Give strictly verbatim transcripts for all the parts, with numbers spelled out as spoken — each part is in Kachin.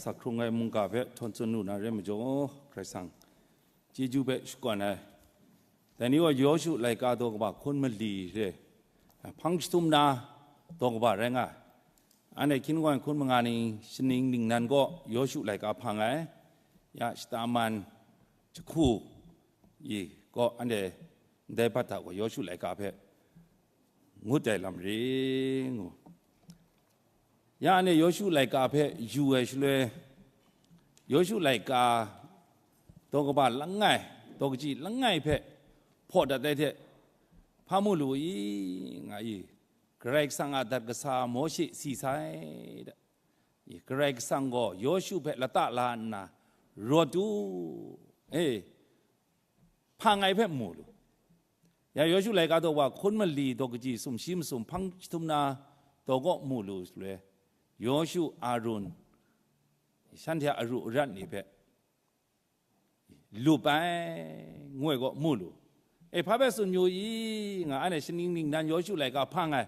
Hkrak hkrung ai mungga hpe htawn tsun lu na re majaw, Karai Kasang chyeju hpe shakawn ai. Dai ni gaw Yawshu laika daw kaba hkun mali re, hpang jahtum na daw kaba rai nga ai. Anhte hkying gawn hkun manga ning shaning ningnan gaw Yawshu laika hpang ai. Ya shata man jahku i gaw anhte ndai bat hta gaw Yawshu laika hpe ngut ai lam re ngu. Ya anhte Yawshu laika hpe yu ai shaloi, Yawshu laika daw kaba langai, daw kaji langai hpe hpaw dat ai hte, hpa mu lu i, nga i, Karai Kasang a dat kasa Mawshe si sai, da. I, Karai Kasang gaw Yawshu hpe lata la nna, rawt u, e, hpang ai hpe mu lu. Ya Yawshu laika daw wa hkun mali daw kaji sumshi masum hpang jahtum na daw kaw mu lu shaloi, Yawshu, Arun, shanhte a aru arat ni hpe lup ai, ngu ai gaw mu lu. E, hpa hpe tsun yu i, nga, anhte shaning ningnan Yawshu laika hpang ai.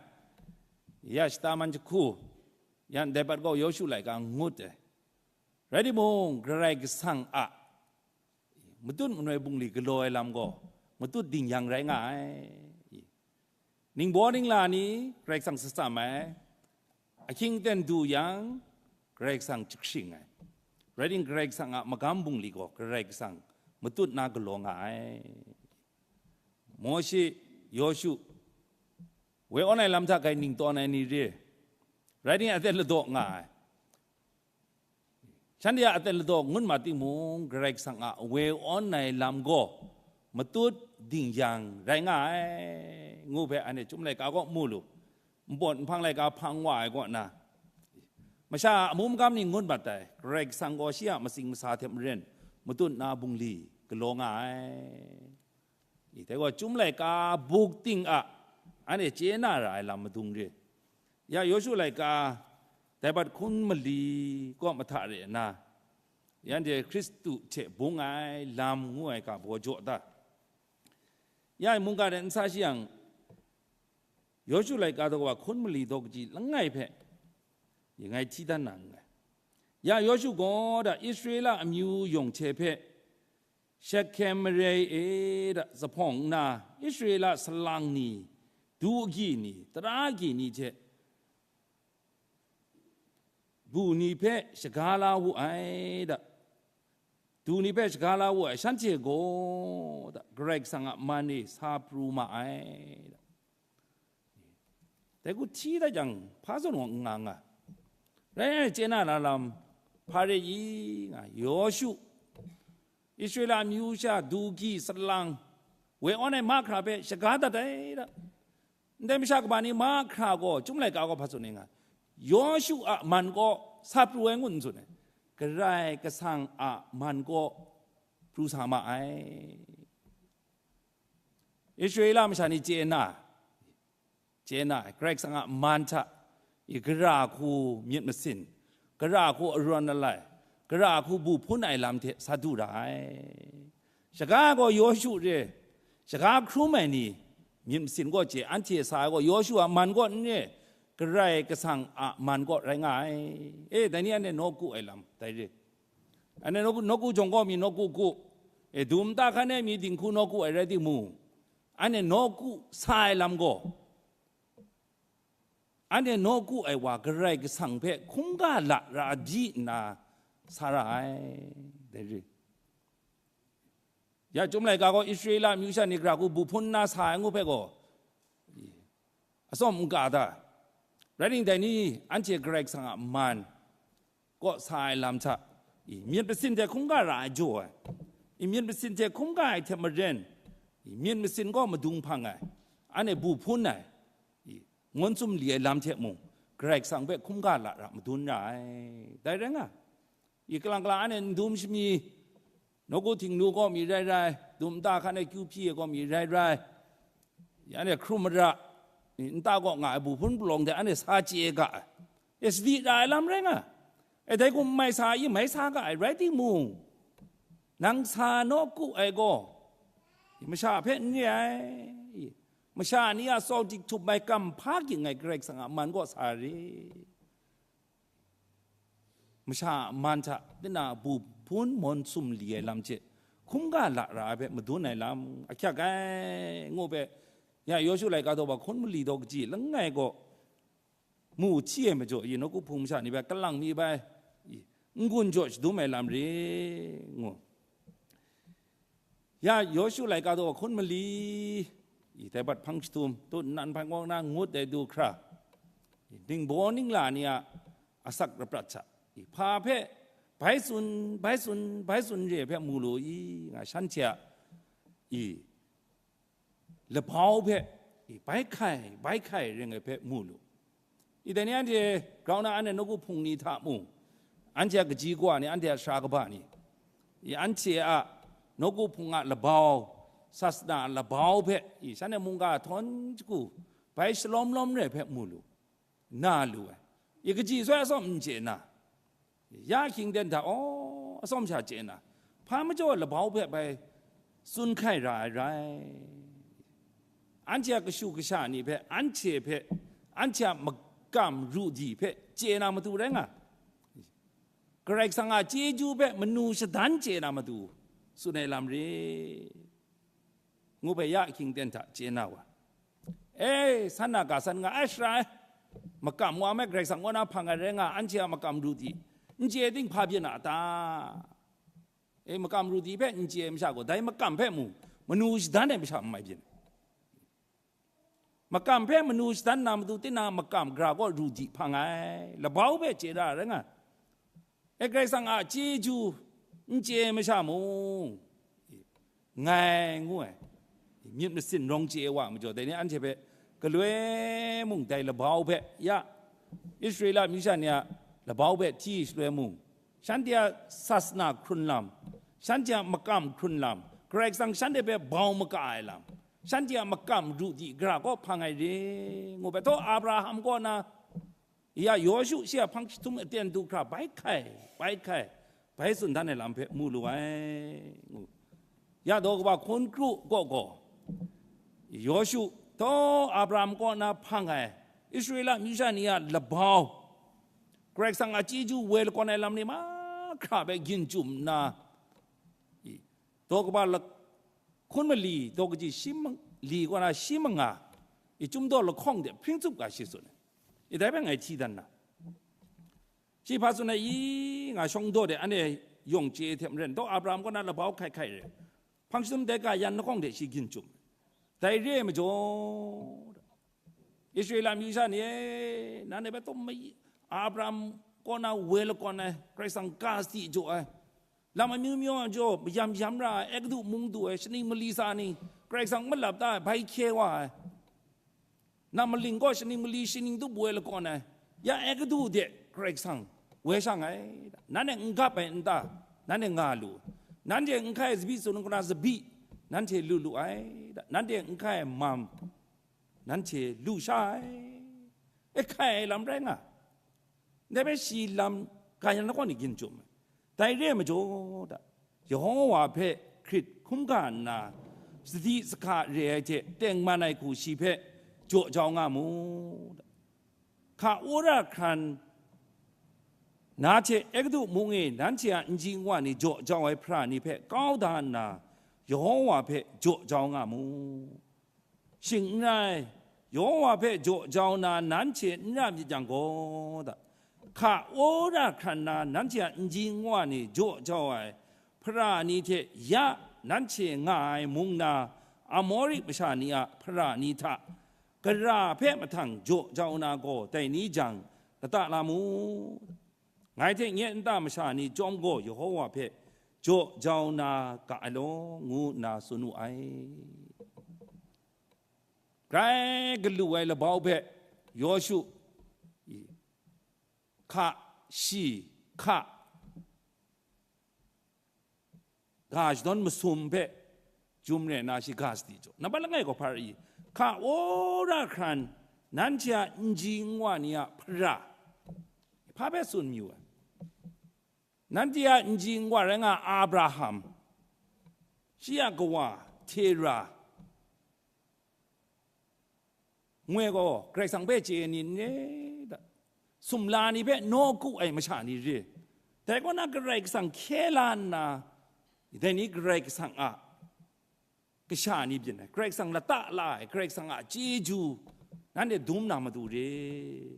Ya shata man jahku, ya ndai bat gaw Yawshu laika ngut ai. Rai timung, Karai Kasang a matut manoi bungli galaw ai lam gaw matut dingyang rai nga ai. Ningbaw ningla ni Karai Kasang shatsam ai, ahkying aten du yang, Karai Kasang jahkring ai. Rai ting, Karai Kasang a magam bungli gaw Karai Kasang matut na galaw nga ai. Mawshe, Yawshu, woi awn ai lam hta kai ning tawn ai ni re, rai ting, aten ladaw nga ai. Shanhte a aten ladaw ngut ma timung, Karai Kasang a woi awn ai lam gaw matut dingyang rai nga ai, ngu hpe anhte chyum laika gaw mu lu. Npawt nhpang laika hpang wa ai kaw na, masha a amu magam ni ngut mat ai, Karai Kasang gaw shi a matsing masa hte maren matut na bungli galaw nga ai. I, dai gaw chyum laika buk ting a anhte chye na ra ai lam madung re. Ya Yawshu laika dai bat hkun mali kaw mahta re nna, ya anhte Hkristu hte bung ai lam ngu ai ga baw jaw da. Ya mungga de n sa shi yang, Yawshu laika daw wa hkun mali daw kaji langai hpe, ya ngai hti dan na nngai. Ya Yawshu gaw da Israela amyu yawng hte hpe Shehkem mare e da, zuphpawng nna Israela salang ni, du agyi ni, tara agyi ni hte, du ni hpe shaga la wu ai da, du ni hpe shaga la wu ai, shanhte gaw da, Karai Kasang a man e sa pru ma ai da. Dai hku hti dat jang, hpa zawn gaw n nga nga. Rai nna chye na na lam hpa re i nga, Yawshu, Israela amyu sha du agyi salang, woi awn ai mahkra hpe shaga dat ai da. Ndai masha kaba ni mahkra gaw, chyum laika gaw hpa tsun ai nga, Yawshu a man kaw sa pru ai ngut n tsun ai, Karai Kasang a man kaw pru sa ma ai. Israela masha ni chye na, chye na, Karai Kasang a man hta, i, gara hku myit masin, gara hku arawn alai, gara hku bu hpun ai lam hte sa du ra ai. Shaga gaw Yawshu re, shaga hkrum ai ni myit masin gaw chye, anhte sa ai gaw Yawshu a man gaw n re, Karai Kasang a man gaw rai nga ai. E, dai ni anhte nawku ai lam dai re. Anhte nawku, nawku jawng gaw mi nawku ku, e, dum nta hkan e mi dinghku nawku ai rai timung, anhte nawku sa ai lam gaw, anhte nawku ai wa Karai Kasang hpe hkungga la ra di nna sa ra ai, dai re. Ya chyum laika gaw Israela amyu sha ni gara hku bu hpun nna sa ai ngu hpe gaw, atsawm n ga ta? Rai ningdai ni, anhte Karai Kasang a man kaw sa ai lam hta, i, myit masin hte hkungga ra ai jaw ai, i, myit masin hte hkungga ai hte maren, i, myit masin gaw madung hpang ai, anhte bu hpun ai, i, ngawn sumli ai lam hte mung, Karai Kasang hpe hkungga la ra madun ra ai. Dai rai nga, i, kalang kalang anhte n dum shami, nawku htingnu gaw mi rai rai, dum nta hkan e kyu hpyi ai gaw mi rai rai, ya anhte hkrum mara, i, nta gaw nga ai bu hpun palawng hte anhte sa chye ga ai. E, sadi ra ai lam rai nga. E, dai hku n mai sa i, mai sa ga ai rai timung, nang sa nawku ai gaw, i, masha hpe n re ai. I, masha ni a tsawt dik htup mai kam hpa ging ai Karai Kasang a man kaw sa re. masha a man hta, tinang a bu hpun mawn sum li ai lam hte, hkungga lara ai hpe madun ai lam ahkyak ai, ngu hpe, ya Yawshu laika daw hkun mali daw kaji langai gaw, mu hti ai majaw, i nawku hpung masha ni hpe kalang mi bai, i n-gun jaw shadum ai lam re, ngu. Ya Yawshu laika daw hkun mali, i dai bat hpang jahtum, tut nnan hpang kaw na ngut ai du hkra, i ningbaw ningla ni a asak raprat hta, i hpa hpe bai tsun, bai tsun, bai tsun re ai hpe mu lu i, nga shanhte a, i labau hpe, i bai hkai, bai hkai ring ai hpe mu lu. I dai ni anhte grau na anhte nawku hpung ni hta mung, anhte a kaji kawa ni, anhte a sara kaba ni, i anhte a nawku hpung a labau, sasana a labau hpe, i shanhte mungga htawn shagu bai shalawm lawm re ai hpe mu lu, na lu ai. I kaji soi atsawm n chye na, ya ahkying ten hta, aw, atsawm sha chye na, hpa majaw labau hpe bai tsun hkai ra ai rai. Anhte a kashu kasha ni hpe, anhte hpe, anhte a makam ru di hpe chye na matu rai nga, Karai Kasang a chyeju hpe manu shadan chye na matu tsun ai lam re, ngu hpe ya ahkying ten hta chye na wa. E, san na ga san nga ai, shara ai, makam wa me Karai Kasang kaw na hpang ai rai nga, anhte a makam ru di n chye ting hpa byin a ta? E, makam ru di hpe n chye ai masha gaw, dai makam hpe mu manu shadan ai masha n mai byin. Makam hpe manu shadan na matu, tinang a makam gara gaw ru di hpang ai, labau hpe chye ra rai nga. E, Karai Kasang a chyeju n chye ai masha mung, ngai ngu ai, myit masin rawng chye ai wa majaw, dai ni anhte hpe galoi mung dai labau hpe, ya, Israela amyu sha ni a labau hpe hti shaloi mung, shanhte a sasana hkrun lam, shanhte a makam hkrun lam, Karai Kasang shanhte hpe bau maka ai lam, shanhte a makam ru di gara kaw hpang ai re, ngu hpe, htaw Abraham kaw na, ya Yawshu shi a hpang jahtum aten du hkra bai hkai, bai hkai, bai tsun dan ai lam hpe mu lu ai, ngu. Ya daw kaba hkun kru kaw gaw, Yawshu, htaw Abraham kaw na hpang ai Israela amyu sha ni a labau, Karai Kasang a chyeju woi lakawn ai lam ni mahkra hpe gyin chyum nna, i, daw kaba lak-, hkun mali daw kaji shi mang-, li kaw na shi manga, i, chyum daw lahkawng de hpring tsup ga shi tsun ai. I, dai hpe ngai hti dan na, shi hpa tsun ai, i, nga shawng daw de anhte yawng chye hte maren, daw Abraham kaw na labau hkai hkai re, hpang jahtum dai ga yan lahkawng de shi gyin chyum. Dai re ai majaw, Israela amyu sha ni e, nanhte hpe taw mai, Abraham kaw na woi lakawn ai, Karai Kasang ga sadi jaw ai, lam amyu myu a jaw mayam yam ra ai, Egutu mung du ai, shaning mali sa ni, Karai Kasang malap da ai, bai hkye wa ai, na maling gaw shaning mali shaning tup woi lakawn ai, ya Egutu de Karai Kasang woi shang ai, nanhte n gap ai nta, nanhte nga lu, nanhte n hkai ai zabi tsun ai kaw na zabi, nanhte lu lu ai, nanhte n hkai ai mam, nanhte lu sha ai, e hkai ai lam rai nga, ndai hpe shi lam ga yan lahkawng ni gyin chyum ai. Dai re ai majaw da, Yehowa hpe hkrit hkungga nna, sadi sahka re ai hte tengman ai hku shi hpe jaw jau nga mu. Hka wora hkran, na hte Egutu mung e nanhte a nji nwa ni jaw jau ai hpara ni hpe kau da nna, Yehowa hpe jaw jau nga mu. Shing n rai, Yehowa hpe jaw jau na nanhte n ra myit yang gaw, da, hka wora hkran na nanhte a nji nwa ni jaw jau ai hpara ni hte ya nanhte nga ai mung na Amori masha ni a hpara ni hta gara hpe mahtang jaw jau na gaw dai ni jang lata la mu. Ngai hte nye nta masha ni chyawm gaw Yehowa hpe jaw jau na ga ai law, ngu nna tsun wu ai. Grai galu ai labau hpe Yawshu hka shi hka ga shadawn masum hpe jum re na shi ga sadi jaw. Nambat langai gaw hpa rai i? Hka wora hkran nanhte a nji nwa ni a hpara, hpa hpe tsun mayu ai? Nanhte a nji nwa rai nga Abraham, shi a kawa Tera, ngu ai gaw Karai Kasang hpe chye ai ni n re da? Sumla ni hpe nawku ai masha ni re? Dai kaw na Karai Kasang hkye la nna, dai ni Karai Kasang a kasha ni byin ai, Karai Kasang lata la ai, Karai Kasang a chyeju, nanhte dum na matu re.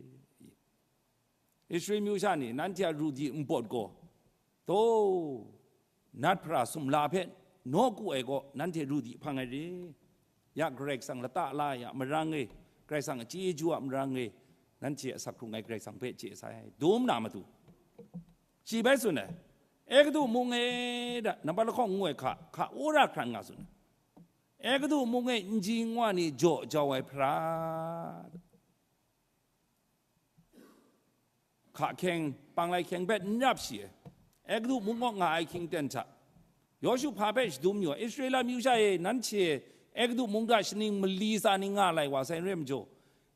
Israel myu sha ni nanhte a ru di npawt gaw, taw, nat hpara sumla hpe nawku ai gaw, nanhte ru di hpang ai re. Ya Karai Kasang lata la ai a marang e, Karai Kasang a chyeju a marang e, nanhte asak hkrung ai Karai Kasang hpe chye sai, dum na matu. Shi bai tsun ai, Egutu mung e, da, nambat lahkawng ngu ai hka, hka wora hkran nga tsun ai. Egutu mung e nji nwa ni jaw jau ai hpara, hka hkyeng, panglai hkyeng hpe n rap shi ai, Egutu mung kaw nga ai hkying ten hta, Yawshu hpa hpe shadum yu ai, Israela myu sha e, nanhte Egutu mung hta shaning mali tsa ni nga lai wa sai n re majaw,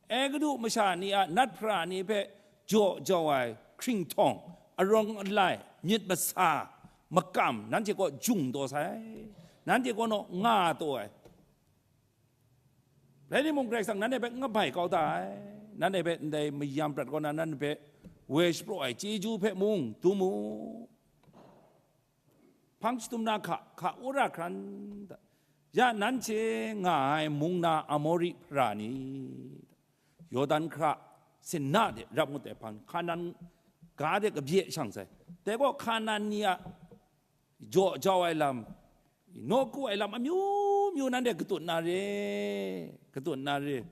Egutu masha ni a nat hpara ni hpe jaw jau ai hkringhtawng, arawng alai, myit masa, makam, nanhte kaw jung taw sai, nanhte kaw naw nga taw ai. Rai timung, Karai Kasang nanhte hpe n kabai kau ta ai, nanhte hpe ndai mayam prat kaw na nanhte hpe woi shapraw ai chyeju hpe mung dum u. Hpang shadum na hka, hka wora hkran ta. Ya nanhte nga ai mung na Amori hpara ni, Yawdan hkra Sinna de rap ngut ai hpang, Hkanan ga de kabye shang sai. Dai gaw Hkanan ni a jaw jau ai lam, nawku ai lam amyu myu nanhte katut na re, katut na re,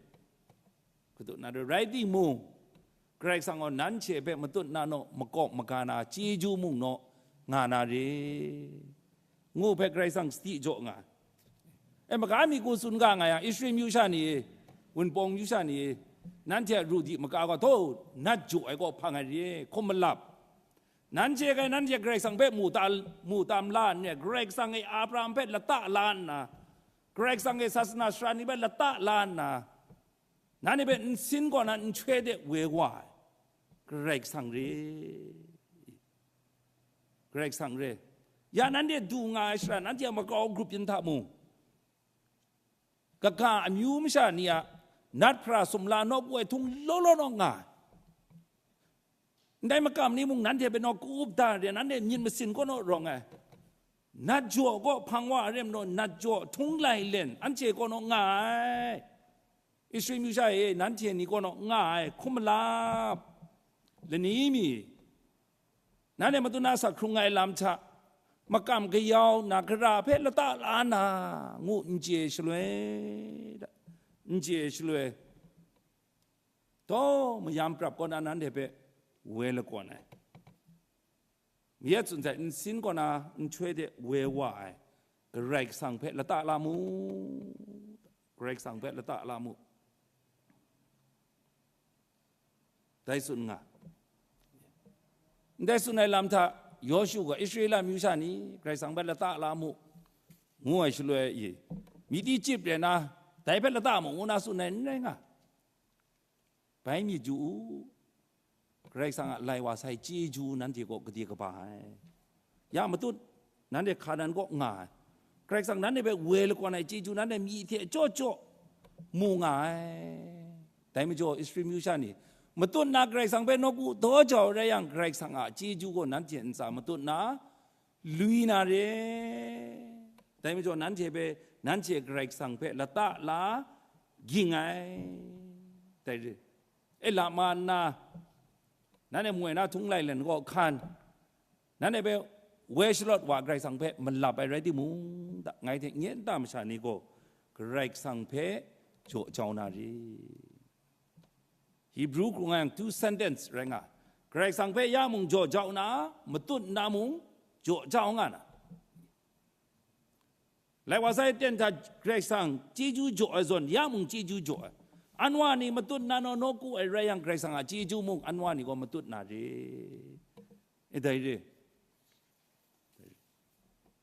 katut na re. Rai timung, Karai Kasang gaw nanhte hpe matut na naw, makawp maga na chyeju mung naw nga na re, ngu hpe Karai Kasang sadi jaw nga ai. E, maga mi ku tsun ga nga yang, Israel myu sha ni e, Wunpawng myu sha ni e, nanhte a ru di maka gaw, taw, nat jaw ai kaw hpang ai re, hkum malap. Nanhte gaw nanhte Karai Kasang hpe mu ta, mu tam la n re, Karai Kasang e Abraham hpe lata la nna, Karai Kasang e sasana sara ni hpe lata la nna, nanhte hpe nsin kaw na nhtoi de woi wa ai Karai Kasang re. Karai Kasang re. Ya nanhte du nga ai shara, nanhte a makau grup yin hta mung, kaga amyu masha ni a nat hpara sumla nawku ai htung law law naw nga ai. Ndai makam ni mung nanhte hpe naw kup da re, nanhte myit masin kaw naw rawng ai. Nat jaw kaw hpang wa ai re majaw, nat jaw htung lai len anhte kaw naw nga ai. Israel myu sha e, nanhte ni kaw naw nga ai hkum malap, lani mi, nanhte matut na asak hkrung ai lam hta, makam kayau na gara hpe lata la na, ngu n chye shaloi, da, n chye shaloi, taw, mayam prap kaw na nanhte hpe woi lakawn ai. Myit tsun sai, nsin kaw na nhtoi de woi wa ai Karai Kasang hpe lata la mu, Karai Kasang hpe lata la mu, dai tsun nga. Ndai tsun ai lam hta, Yawshu gaw Israela myu sha ni Karai Kasang hpe lata la mu, ngu ai shaloi, i, myi ti chyip rai na, dai hpe lata mu, ngu na tsun ai n rai nga. Bai myit yu u, Karai Kasang a lai wa sai chyeju nanhte kaw gade kaba ai. Ya matut, nanhte Hkanan kaw nga ai. Karai Kasang nanhte hpe woi lakawn ai chyeju nanhte myi hte jaw jaw mu nga ai. Dai majaw, Israel myu sha ni, matut na Karai Kasang hpe nawku daw jau rai yang, Karai Kasang a chyeju gaw nanhte ntsa matut na, lui na re. Dai majaw, nanhte hpe, nanhte Karai Kasang hpe lata la ging ai. Dai re. E la ma nna, nanhte moi na htung lai len kaw hkan, nanhte hpe woi shalawt wa Karai Kasang hpe malap ai rai timung, da, ngai hte nye nta masha ni gaw Karai Kasang hpe jaw jau na re. Hebrew hkrung yang two sentence rai nga. Karai Kasang hpe ya mung jaw jau na, matut na mung jaw jau nga na. Lai wa sai ten hta Karai Kasang chyeju jaw ai zawn, ya mung chyeju jaw ai. Anwa ni matut na naw nawku ai rai yang, Karai Kasang a chyeju mung anwa ni gaw matut na re. E dai re.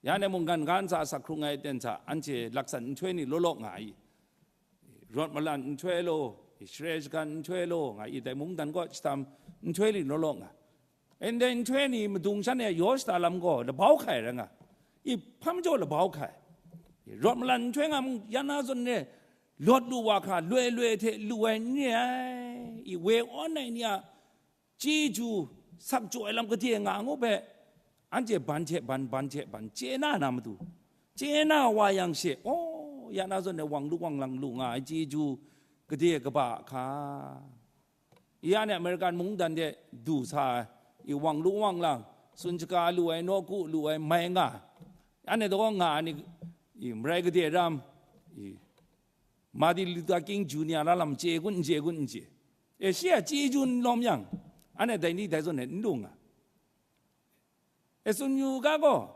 Ya ne mungkan ga ntsa asak hkrung ai ten hta, anhte laksan nhtoi ni law law nga i. Rawt malan nhtoi law, share shagan nhtoi law nga i, dai mungdan kaw shatam nhtoi ni law law nga. Ndai nhtoi ni madung shan e yaw shada lam gaw labau hkai rai nga. I hpa majaw labau hkai. Rawt malan nhtoi nga mung, ya na zawn re, lawt lu wa hkra, loi loi hte lu ai n re ai. I woi awn ai ni a chyeju, Sak jaw ai lam gade nga ngu hpe, anhte ban hte ban, ban hte ban, chye na na matu, chye na wa yang she, oh, ya na zawn e wang lu wang lang lu nga ai chyeju gade kaba hka. I anhte American mungdan de du sa ai, i wang lu wang lang, tsun shaga lu ai, nawku lu ai, mai nga ai. Anhte daw nga ai ni, i marai gade ram, i Martin Luther King Junior la lam chye kun, n chye kun, n chye. E, shi a chyeju n lawm yang, anhte dai ni dai zawn e n lung nga. E, tsun yu ga gaw,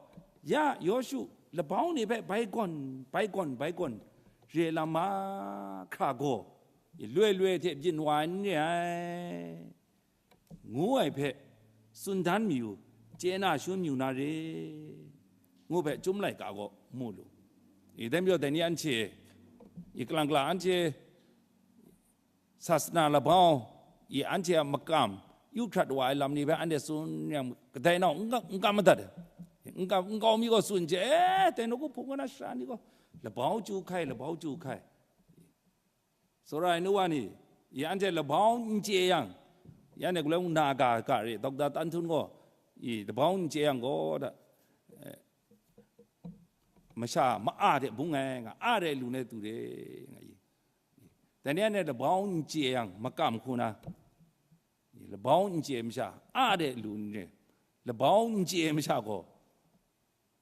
ya Yawshu labau ni hpe bai gawn, bai gawn, bai gawn, re lam mahkra gaw, loi loi hte byin wa ai n re ai, ngu ai hpe tsun dan mayu, chye na shun mayu na re, ngu hpe Chyum laika gaw mu lu. I dai majaw, dai ni anhte, i kalang kalang anhte sasana labau, i anhte a makam yu hkrat wa ai lam ni hpe anhte tsun yang, kadai nau n kam, n kam madat ai. N kam, n kau mi gaw tsun hte, e, dai nawku hpung kaw na shara ni gaw, labau chyu hkai, labau chyu hkai. Tsawra ai nu wa ni, i anhte labau n chye yang, ya ne, galoi mung na ga ga re, Dokta Tan Htun gaw, i labau n chye yang gaw, da, e, masha ma-a de bung ai, nga a de lu ne tu de, nga i. Dai ni anhte labau n chye yang, makam hku na, labau n chye masha, a de lu n re, labau n chye masha gaw,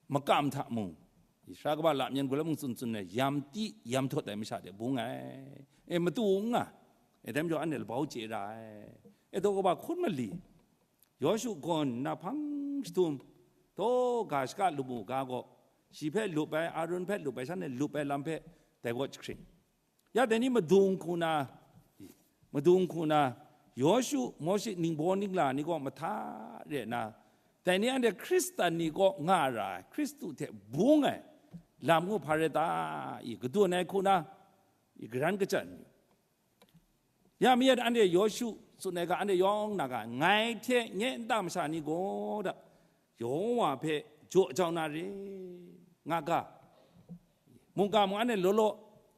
makam hta mung, sara kaba lamyan galoi mung tsun tsun ai, yam ti, yam htawt ai masha de bung ai. E, matu n nga, e, dai majaw anhte labau chye ra ai. E, daw kaba hkun mali, Yawshu gawn nna hpang jahtum, taw ga shaka lamu ga gaw, shi hpe lup ai, Arun hpe lup ai, shanhte lup ai lam hpe dai gaw jahkring. Ya dai ni madung hku na, madung hku na, Yawshu, Mawshe ningbaw ningla ni gaw mahta re nna, dai ni anhte Hkristan ni kaw nga ra ai, Hkristu hte bung ai lam ngu hpa rai ta? I kadun ai hku na, i garan kachyan yu. Ya mayat anhte Yawshu tsun ai ga, anhte yawng na ga, ngai hte nye nta masha ni gaw da, Yehowa hpe jaw jau na re, nga ga, mungga mung anhte law law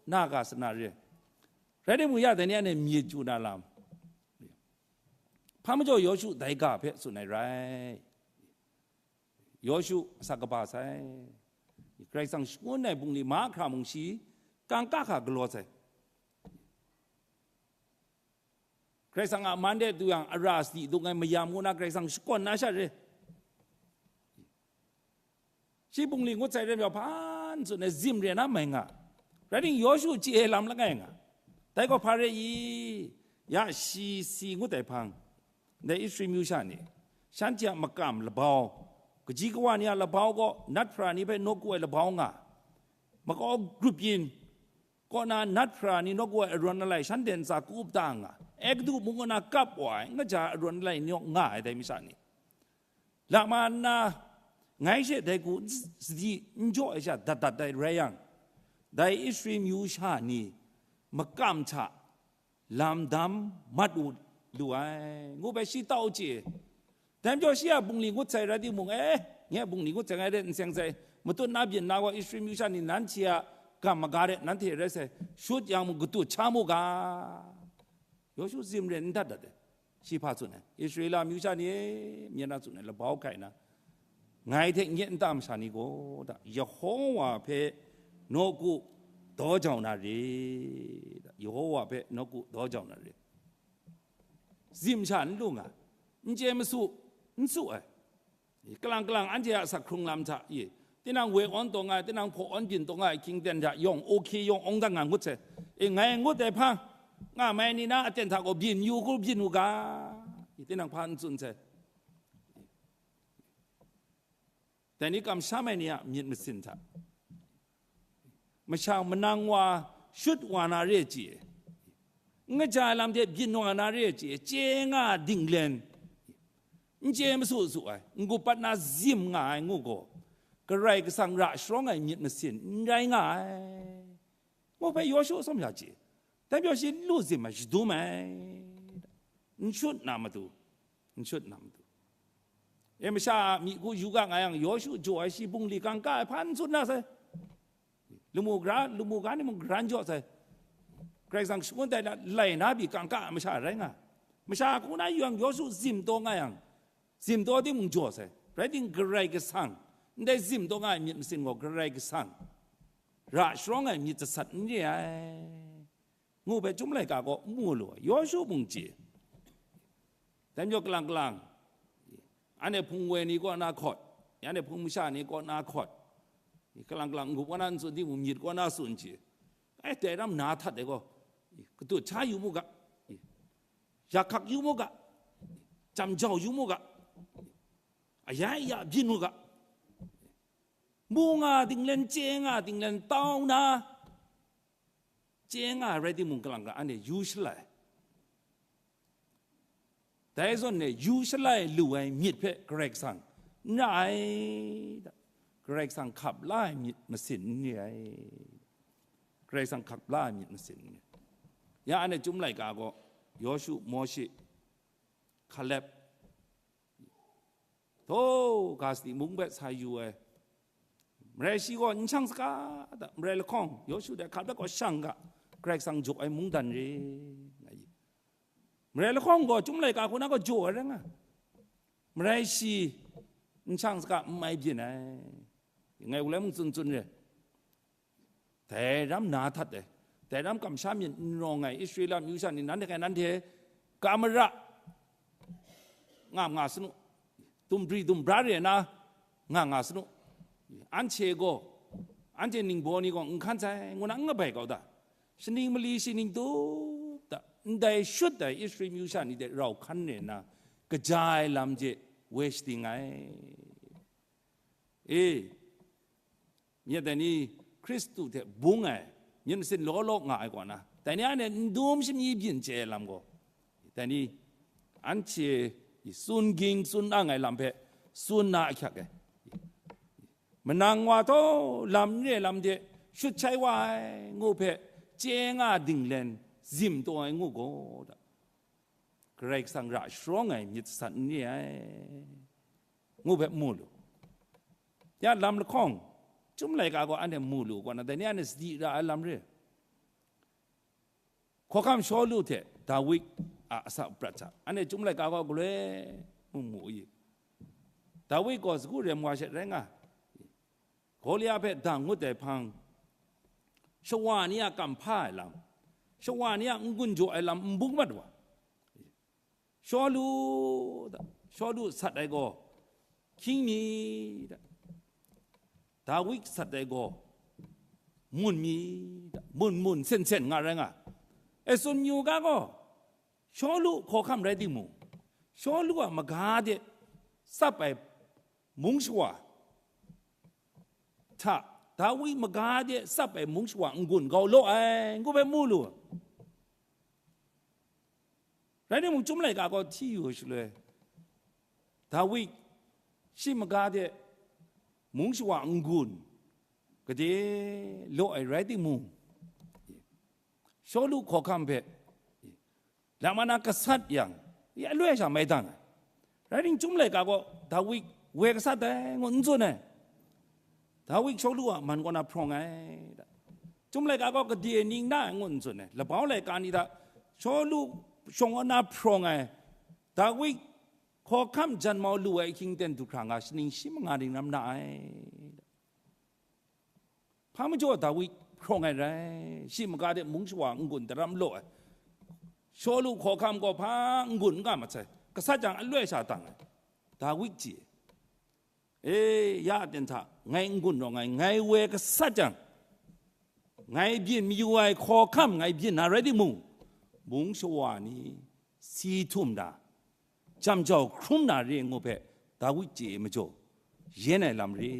na ga sa na re. Rai timung, ya dai ni anhte myit chyu na lam, hpa majaw Yawshu dai ga hpe tsun ai rai. Yawshu asak kaba sai. Karai Kasang shangun ai bungli mahkra mung shi kangka hka galaw sai. Karai Kasang a man de du yang, ara sadi dung ai mayam ngu na Karai Kasang shakawn na sha re. Shi bungli ngut sai rai majaw, hpan tsun ai zim re na mai nga. Rai ting, Yawshu chye ai lam langai nga. Dai gaw hpa re i? Ya shi si ngut ai hpang, ndai Israel myu sha ni, shanhte a makam labau, kaji kawa ni a labau gaw, nat hpra ni hpe nawku ai labau nga, makau grup yin kaw na nat hpra ni nawku ai arawn alai shanhte ntsa ku up ta nga, Egiptu mung kaw na kap wa ai ngaja arawn alai ni nga ai dai masha ni, lama nna ngai she dai hku n s-, sadi n jaw ai sha dat dat ai rai yang, dai Israel myu sha ni makam hta lam dam mat u lu ai, ngu bai shi tau chye. Dai majaw shi a bungli ngut sai rai timung, e, nye a bungli ngut sai, ngai ret n seng sai, matut na byin na gaw Israel myu sha ni nanhte a gam maga de nanhte rai sai, shut yang mung katut sha mu ga. Yawshu zim ren n dat dat ai. Shi hpa tsun ai, Israela myu sha ni e, myen na tsun ai, labau hkai na, ngai hte nye nta masha ni gaw, da, Yehowa hpe nawku daw jau na re, da, Yehowa hpe nawku daw jau na re. Zim sha n lu nga, n chye masu, n su ai. Kalang kalang anhte a asak hkrung lam hta, e, tinang we awn taw nga ai, tinang hpaw awn byin taw nga ai, hkying ten hta yawng, oke yawng awng dan nga ngut sai. E, ngai ngut ai hpang, nga mai ni na aten hta gaw byin yu hku byin u ga, e, tinang hpa n tsun sai. Dai ni kamsham ai ni a myit masin hta, masha manang wa shut wa na re chye, n kaja ai lam hte byin wa na re chye, chye nga dinglen, n chye masu su ai, n-gup pat na zim nga ai ngu gaw, Karai Kasang ra sharawng ai myit masin n rai nga ai, ngu hpe Yawshu tsawm ya chye. Dai majaw shi lu zim ai, shadum ai, n shut na matu, n shut na matu. E, masha a myi hku yu ga nga yang, Yawshu jaw ai shi bungli kangka ai hpa n tsun na sai. Lamu gara, lamu ga ni mung garan jaw sai. Karai Kasang shangun tai na, lai na pyi kangka ai masha rai nga. Masha hku na yu yang, Yawshu zim taw nga yang, Zim taw timung jaw sai, rai timung, Karai Kasang, ndai zim taw nga ai myit masin gaw Karai Kasang ra sharawng ai myit jasat n re ai, ngu hpe Chyum laika gaw n mu lu ai, Yawshu mung chye. Dai majaw kalang kalang, anhte hpung woi ni kaw na hkawt, anhte hpung masha ni kaw na hkawt, kalang kalang n-gup kaw na n tsun timung, myit kaw na tsun chye. Ai, dai ram na htat ai gaw, katut hta yu mu ga, yak hkak yu mu ga, jam jau yu mu ga, ayai ya byin mu ga, mu nga dinglen, chye nga dinglen tau na, chye nga rai timung, kalang ga anhte yu shalai. Dai zawn e yu shalai lu ai myit hpe Karai Kasang n ra ai, Karai Kasang hkap la ai myit masin n re ai, Karai Kasang hkap la ai myit masin n re. Ya anhte Chyum laika gaw, Yawshu, Mawshe, Hkalep, htaw ga sadi mung hpe sa yu ai. Marai shi gaw n shang saga da, marai lahkawng, Yawshu dai hka hpe gaw shang ga, Karai Kasang jaw ai mungdan re, nga i. Marai lahkawng gaw Chyum laika hku na gaw jaw ai rai nga, marai shi n shang saga, n mai byin ai, ngai ulai mung tsun tsun re. Dai ram na htat ai, dai ram kamsham myit n rawng ai Israela amyu sha ni, nanhte hkai nanhte ga mara nga nga sanu, dumbri dumbra re na nga nga sanu, anhte gaw, anhte ningbaw ni gaw n hkan sai, ngu na n kabai kau da, shaning mali shi ning tup da, ndai shut ai Israel amyu sha ni de rau hkan re nna, kaja ai lam hte woi shating ai. E, myit dai ni, Hkristu hte bung ai myit masin law law nga ai kaw na, dai ni a ni n dum shamyi byin chye ai lam gaw, dai ni anhte tsun ging tsun ang ai lam hpe tsun na ahkyak e. Manang wa taw lam n re lam de shut shai wa ai ngu hpe chye nga dinglen zim taw ai ngu gaw da, Karai Kasang ra sharawng ai myit sat n re ai, ngu hpe mu lu. Ya lam lahkawng, Chyum laika gaw anhte mu lu kaw na, dai ni anhte sadi ra ai lam re. Hkawhkam Shawlu hte Dawid a asak prat hta, anhte Chyum laika gaw galoi mu mu i? Dawid gaw sagu rem wa she rai nga, Gawlia hpe dang ngut ai hpang, shawa ni a kam hpa ai lam, shawa ni a n-gun jaw ai lam n bung mat wa. Shawlu, Shawlu sat ai gaw hkying mi, Dawid sat ai gaw mun mi, mun mun sen sen nga rai nga. E, tsun yu ga gaw, Shawlu hkawhkam rai timung, Shawlu a maga de tsap ai mung shawa hta, Dawid maga de tsap ai mung shawa n-gun gau law ai, ngu hpe mu lu. Rai timung, Chyum laika gaw hti yu shaloi, Dawid shi maga de mung shawa n-gun gade law ai rai timung, Shawlu hkawhkam hpe lam ana gasat yang, ya aloi sha mai dang ai. Rai timung, Chyum laika gaw Dawid woi gasat ai ngu n tsun ai. Dawid Shawlu a man kaw na hprawng ai. Chyum laika gaw gade ning na ai ngu n tsun ai. Labau laika ni hta Shawlu shawng kaw na hprawng ai. Dawid hkawhkam jan mau lu ai ahkying ten du hkra nga, shaning shi manga ning ram na ai. Hpa majaw Dawid hprawng ai rai, shi maga de mung shawa n-gun daram law ai. Shawlu hkawhkam gaw hpa n-gun n ga mat sai, gasat jang aloi sha dang ai. Dawid chye, e, ya aten hta ngai n-gun rawng ai, ngai woi gasat jang, ngai byin mayu ai hkawhkam ngai byin na rai timung, mung shawa ni si htum na, jam jau hkrum na re ngu hpe Dawid chye majaw, yen ai lam re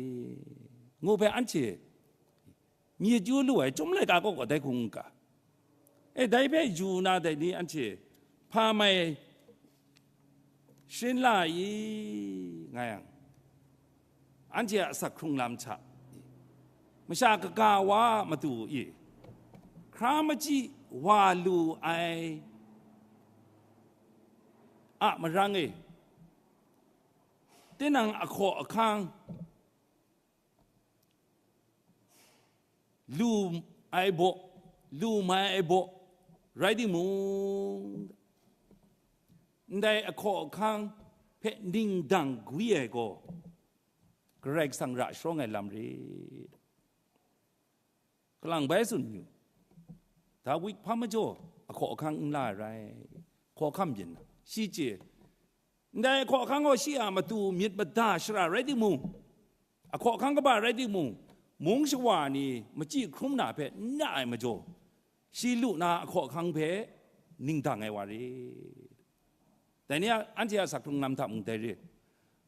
ngu hpe anhte myit yu lu ai Chyum laika kaw kaw dai hku n ga. E, dai hpe yu na dai ni anhte hpa mai sharin la i, nga yang, anhte a asak hkrung lam hta, masha kaga wa a matu i, hkra machyi wa lu ai a marang e, tinang ahkaw ahkang lu ai baw, lu mai ai baw rai timung, ndai ahkaw ahkang hpe ning dang gwi ai gaw, Karai Kasang ra sharawng ai lam re. Kalang bai tsun yu, Dawid hpa majaw ahkaw ahkang n la ai rai, hkaw hkam byin na, shi chye, ndai hkaw hkang gaw shi a matu myit mada shara rai timung, ahkaw ahkang kaba rai timung, mung shawa ni machyi hkrum na hpe n na ai majaw, shi lu na ahkaw ahkang hpe ning dang ai wa re. Dai ni a, anhte a sakhkrung lam hta mung dai re,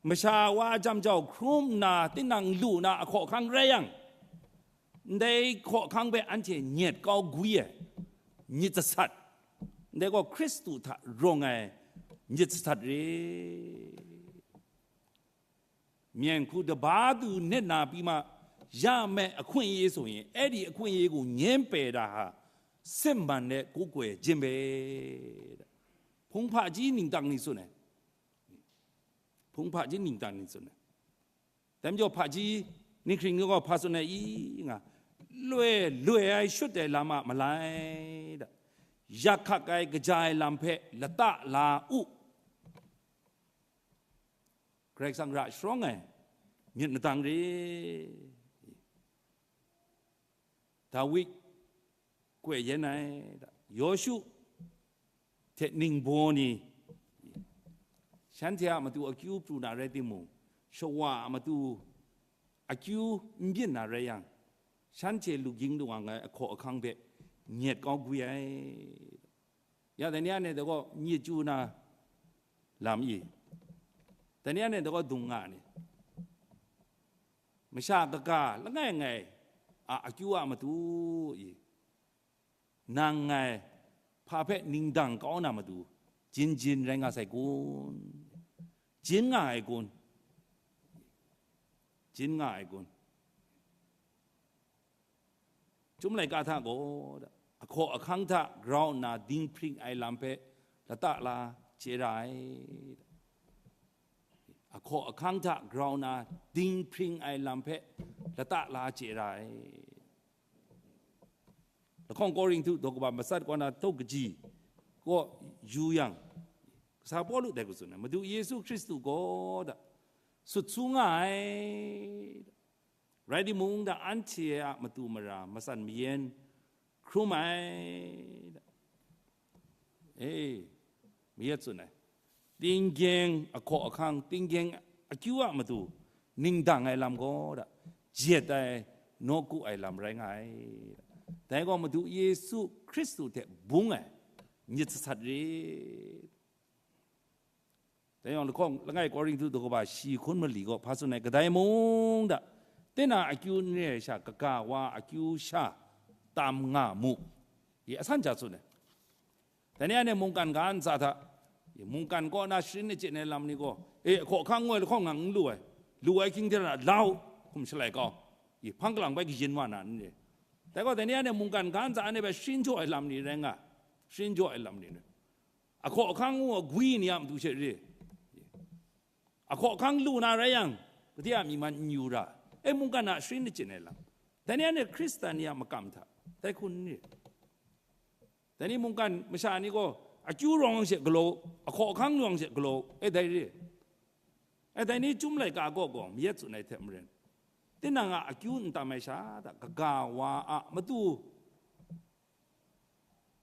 masha wa a jam jau hkrum nna tinang lu na ahkaw ahkang rai yang, ndai hkaw ahkang hpe anhte nyet kau gwi ai, myit jasat, ndai gaw Hkristu hta rawng ai myit jasat re. မြင်ခုတပါးသူ နစ်နာပြီးမှ ရမယ့်အခွင့်အရေးဆိုရင် အဲ့ဒီအခွင့်အရေးကို ငြင်းပယ်တာဟာ စစ်မှန်တဲ့ ကိုးကွယ်ခြင်းပဲတဲ့။ ဖုံးဖကြီးနင်တန်နေဆိုနေ ဖုံးဖကြီးနင်တန်နေဆိုနေ တမ်းကျော်ဖကြီး နင်ခရင်ငောဖာဆိုနေ E ငါ လွယ်လွယ် ရှုတ်တယ်လမ်းမမလိုက်တဲ့ ရခက်ခဲကြိုင်လမ်းဖက် လတလာဥ Karai Kasang ra sharawng ai myit madang re. Dawid kwe yen ai, Yawshu hte ningbaw ni, shanhte a matu akyu pru na rai timung, shawa a matu akyu n byin na rai yang, shanhte lu ging lu nga ai ahkaw ahkang hpe nyet kau gwi ai. Ya, dai ni a ne dai gaw myit chyu na lam i, dai ni a ne dai gaw dung nga ni, masha kaga langai ngai a akyu a matu i, nang ngai hpa hpe ningdang kau na matu, jin jin rai nga sai kun? Jin nga ai kun? Jin nga ai kun? Chyum laika hta gaw, ahkaw ahkang hta grau nna dinghpring ai lam hpe lata la chye ra ai. Ahkaw ahkang hta grau nna dinghpring ai lam hpe lata la chye ra ai. Lahkawng Korinhtu daw kaba matsat kaw na tau kaji kaw yu yang, kasa Pawlu dai hku tsun ai, Madu Yesu Hkristu gaw da, sut su nga ai. Rai timung da, anhte a matu mara matsan mayan hkrum ai da. E, mayat tsun ai. Tinggyeng ahkaw ahkang, tinggyeng akyu a matu ningdang ai lam gaw da, jet ai, nawku ai lam rai nga ai da. Dai gaw Madu Yesu Hkristu hte bung ai myit sasat re. Dai yawng lahkawng langai Korinhtu daw kaba shi hkun mali gaw hpa tsun ai, kadai mung da, tinang akyu n re ai sha, kaga wa akyu sha tam nga mu. Ye asan ja tsun ai. Dai ni anhte mungkan ga ntsa hta, ye, mungkan kaw na sharin achyin ai lam ni gaw, e, ahkaw ahkang ngoi lahkawng nang n lu ai, lu ai hkying hte na lau, hkum shalai kau, ye, hpang kalang bai kayin wa na n re. Dai gaw, dai ni anhte mungkan ga ntsa anhte bai sharin jaw ai lam ni rai nga, sharin jaw ai lam ni rai. Ahkaw ahkang ngu agwi ni a matu she re. Ahkaw ahkang lu na rai yang, kade a myi man n yu ra, e, mungkan a sharin achyin ai lam. Dai ni anhte Hkristan ni a makam hta, dai hku n re. Dai ni mungkan masha ni gaw, akyu rawng she galaw, ahkaw ahkang rawng she galaw, e, dai re. E, dai ni Chyum laika kaw gaw mayat tsun ai hte maren, tinang a akyu n tam ai sha hta, kaga wa a matu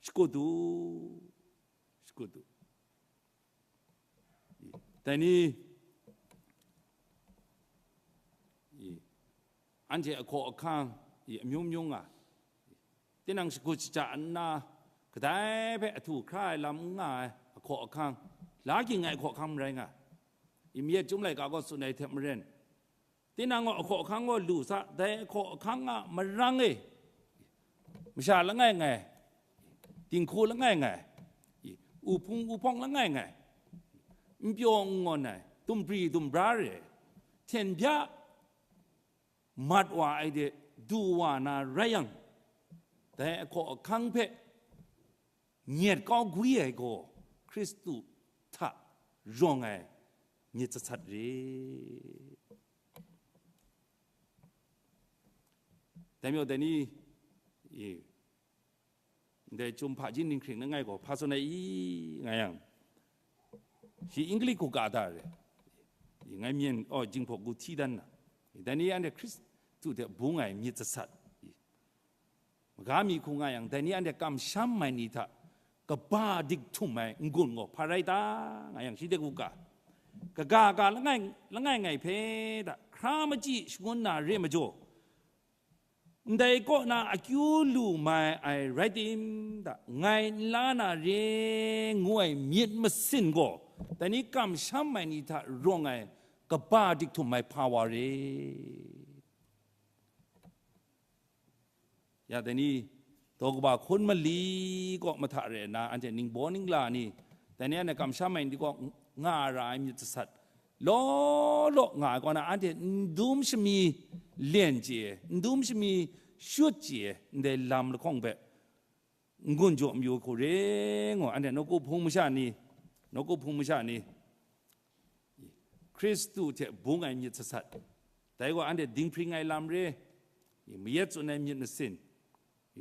shakut u, shakut u. Dai ni, anhte ahkaw ahkang, i, amyung myung nga, tinang shakut shaja nna, kadai hpe ahtu hkra ai lam n nga ai ahkaw ahkang, la ging ai ahkaw ahkang marai nga, i, mayat Chyum laika gaw tsun ai hte maren, tinang gaw ahkaw ahkang gaw lu sa, dai ahkaw ahkang a marang e, masha langai ngai, dinghku langai ngai, i, uhpung uhpawng langai ngai, n pyaw n ngawn ai, dumpri dumbra re ai, hten bya mat wa ai de du wa na rai yang, dai ahkaw ahkang hpe nyet kau gwi ai gaw, Hkristu hta rawng ai myit sasat re. Dai majaw, dai ni, e, ndai Chyum hpaji ninghkring langai gaw hpa tsun ai i, nga yang, shi English hku ga da re. Ngai myen, oh, jinghpaw gu hti dan na. Dai ni anhte Hkristu hte bung ai myit jasat. Maga mi hku nga yang, dai ni anhte kamsham ai ni hta kaba dik htum ai n-gun gaw hpa rai ta, nga yang shi de gu ga. Kaga ga langai, langai ngai hpe da, hkra machyi shangun na re majaw, ndai kaw na akyu lu mai ai rai tim da, ngai n la na re ngu ai myit masin gaw, dai ni kamsham ai ni hta rawng ai kaba dik htum ai hpa wa re. Ya, dai ni, daw kaba hkun mali kaw mahta re nna, anhte ningbaw ningla ni, dai ni anhte kamsham ai ni kaw nga ra ai myit jasat, law law nga ai kaw na, anhte n dum shami len chye, n dum shami shut chye, ndai lam lahkawng hpe n-gun jaw mayu hku re ngu, anhte nawku hpung masha ni, nawku hpung masha ni, Hkristu hte bung ai myit jasat, dai gaw anhte dinghpring ai lam re, mayat tsun ai myit masin,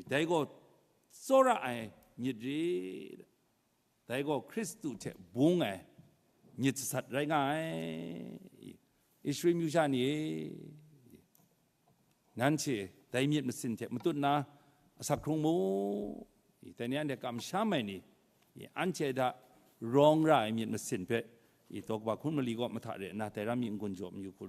dai gaw tsawra ai myit re, dai gaw Hkristu hte bung ai myit jasat rai nga ai. Israel myu sha ni e, nanhte dai myit masin hte matut na asak hkrung mu. Dai ni anhte kamsham ai ni, anhte hta rawng ra ai myit masin hpe, daw kaba hkun mali kaw mahta re nna, dai ram mi n-gun jaw mayu hku